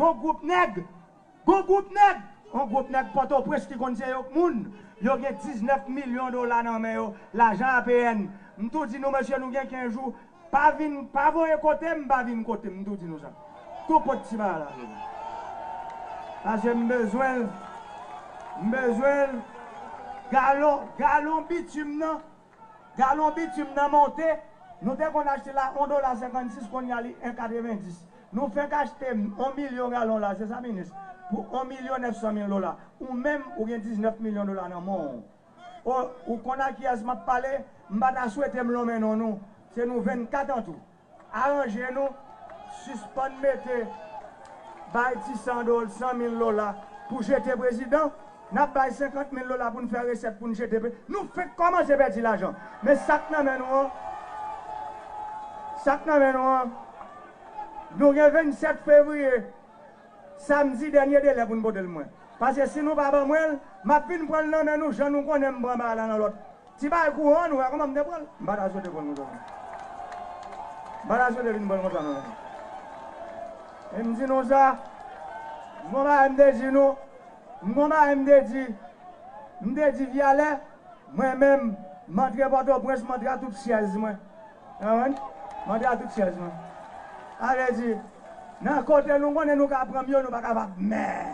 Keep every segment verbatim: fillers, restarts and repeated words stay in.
Yon gwoup nèg, yon gwoup nèg, yon gwoup nèg Pòtoprens ki konn se yo k moun. Yo gen diznèf milyon dola nan men yo, lajan A P N. M tou di nou, mesye, nou gen kenz jou. Pa vin, pa voye kote m, pa vin kote m, m tou di nou sa. Tou pot ti bagay la. Paske m bezwen l. M bezwen l. Galon, galon bitim nan. Galon bitim nan monte. Nou te konn achte la yon dola senkannsis, kounye a li en katrevenndis. Nou fenk achte yon milyon galon la, se sa, minis? Pou yon milyon nèf san mil dola. Ou menm, ou gen diznèf milyon dola nan men w. O, ou konn a kiyès m ap pale? M pa ta swete m lonmen non nou. Se nou vennkat an tou. Aranje nou, sispann mete bay ti san dola, san mil dola pou jete prezidan. N ap bay senkant mil dola pou n fè resèt pou n jete pre-, nou fenk kòmanse pèdi lajan. Men sa k nan men nou an, sa k nan men nou an, nou gen vennsèt fevriye, samdi, dènye delè pou n pote l mwen. Paske si nou pa ban mwen l, m ap vin pran l nan men nou, jan nou konnen m pran bagay la nan lòt. Ti bagay kouran, nou wè kòman m te pran l. M pa ta swete pran l konsa. M pa ta swete vin pran l konsa, non. E m di nou sa, m gon bagay m te di nou, m gon bagay m te di, m te di Vyalè, mwen menm, m antre Pòtoprens, m antre a tout chèz mwen. Ou konprann? M antre a tout chèz mwen. Sa vle di, nan kote nou konnen nou ka pran m yo, nou pa kapab. Men,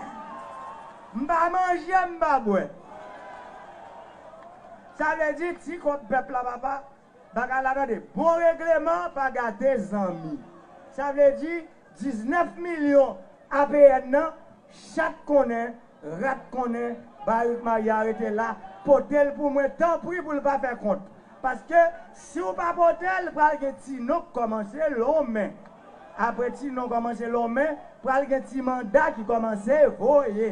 m pa manje, m pa bwè. Sa vle di, ti kòb pèp la, papa, bagay la tande. Bon regleman pa gate zanmi. Sa vle di, diznèf milyon A P N nan, chat konnen, rat konnen, Barik Maya rete la, pote l pou mwen, tanpri, pou l pa fè kont. Paske, si w pa pote l, pral gen ti non k kòmanse lonmen. Apre ti non kòmanse lonmen, pral gen ti manda ki kòmanse voye.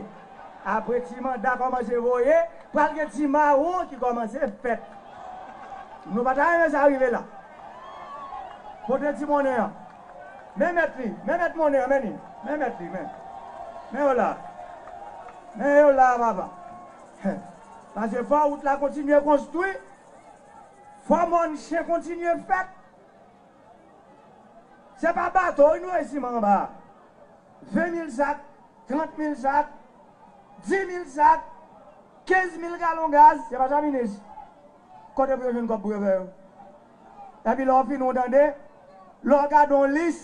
Apre ti manda kòmanse voye, pral gen ti mawon ki kòmanse fèt. Nou pa ta renmen sa rive la. Pote ti monnen an. Men mèt li, men mèt monnen an, men li. Men mèt li, men. Men yo la. Men yo la, papa. Paske fò wout la kontinye konstwi. Fò mòn chen kontinye fèt. Se pa bato wi nou resi anba. Ven mil sak, trant mil sak, di mil sak, kenz mil galon gaz, se pa sa, minis? Kote pou yo jwenn kòb pou yo fè yo? Epi lè w fini, w tande, lè w gade yon lis,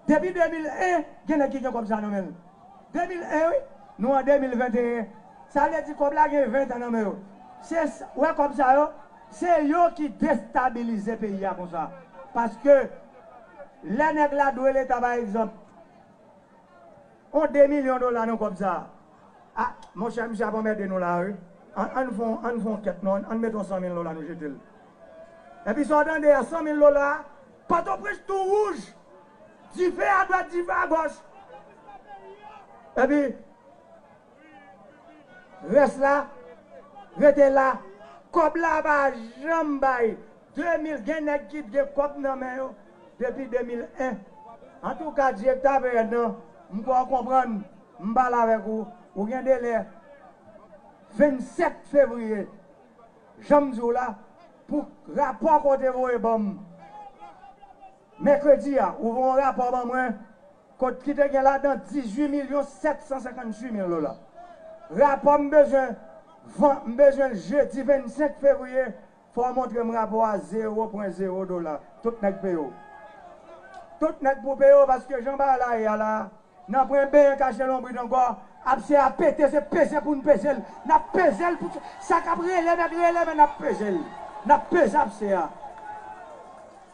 depi de mil en, gen nèg ki gen kòb sa nan men l. De mil en, wi. Nou an de mil venteyen. Sa vle di kòb la gen ven tan nan men yo. Se s-, wè kòb sa yo, se yo ki destabilize peyi a konsa. Paske lè nèg la dwe Leta, pa egzanp, yon de milyon dola nan kòb sa a. A, monchè, misye ap anmède nou la, wi. Ann, ann fè yon, ann fè yon kèt, non, ann mete yon san mil dola, nou jete l. Epi sa w tande a, san mil dola, Pòtoprens tou wouj. Dife adwat, dife agòch. Epi, rès la, rete la. Kòb la pa janm bay. De mil, gen nèg ki gen kòb nan men yo depi de mil en. Antouka, direktè A P N nan, m kwè w konprann, m pale avèk ou, ou gen delè vennsèt fevriye, jan m di w la, pou rapò ke w te voye ban m mèkredi a, ou voye yon rapò ban mwen, kot ki te gen ladan dizuit milyon sèt san senkantuit mil dola. Rapò m bezwen, van-, m bezwen l jedi vennsenk fevriye, fò w montre m rapò a, zewo pwen zewo dola. Tout nèg peye w. Tout nèg pou peye w, paske jan bagay la ye a la, n ap pran benyen kache lonbrit ankò. Abse a pete, se peze pou n peze l. N ap peze l pou sa k ap rele nèg rele, men n ap peze l. N ap peze abse a.